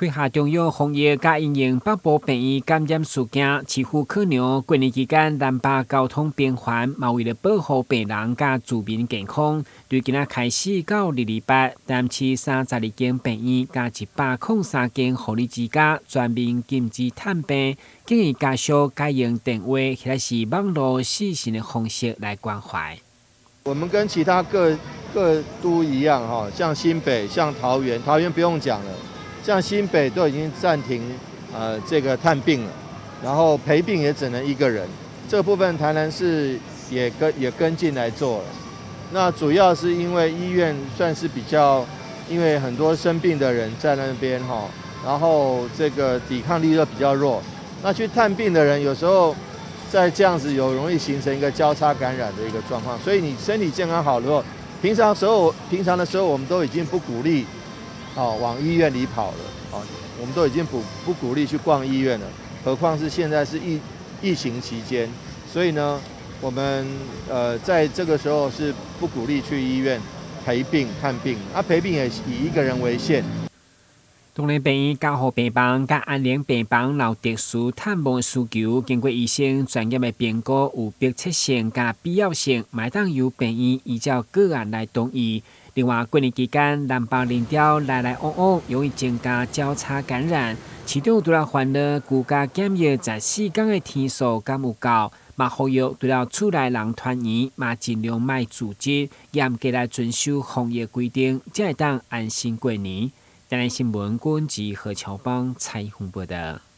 配合中央防疫佮因應北部病院感染事件，市府考量過年期間南北交通頻繁，嘛為了保護病人佮住民健康，對今仔開始到228，台南市32間病院佮103間護理之家全面禁止探病，建議家屬改用電話或者是網路視訊的方式來關懷。我們跟其他各各都一樣，哈，像新北、像桃園，桃園不用講了。像新北都已經暫停，這個探病了，然後陪病也只能一個人。這個部分台南市也跟進來做了。那主要是因為醫院算是比較，因為很多生病的人在那邊哈，然後這個抵抗力又比較弱，那去探病的人有時候在這樣子有容易形成一個交叉感染的一個狀況。所以你身體健康好的時候，平常的時候我們都已經不鼓勵哦，往醫院裡跑了，哦，我們都已經不鼓勵去逛醫院了，何況是現在是疫情期間，所以呢，我們在這個時候是不鼓勵去醫院陪病看病，啊，陪病也以一個人為限。當然，病院加護病房、佮安寧病房有特殊探望需求，經過醫生專業的評估，有迫切性佮必要性，嘛會當由病院依照個案來同意。另外，過年期間南北人潮來來往往，容易增加交叉感染。市長除了煩惱居家檢疫14天的天數敢有夠，嘛呼籲除了厝內人團圓，嘛盡量莫聚集，嚴格來遵守防疫規定，才會當安心過年。台南新聞，郭文吉何喬邦採訪報道。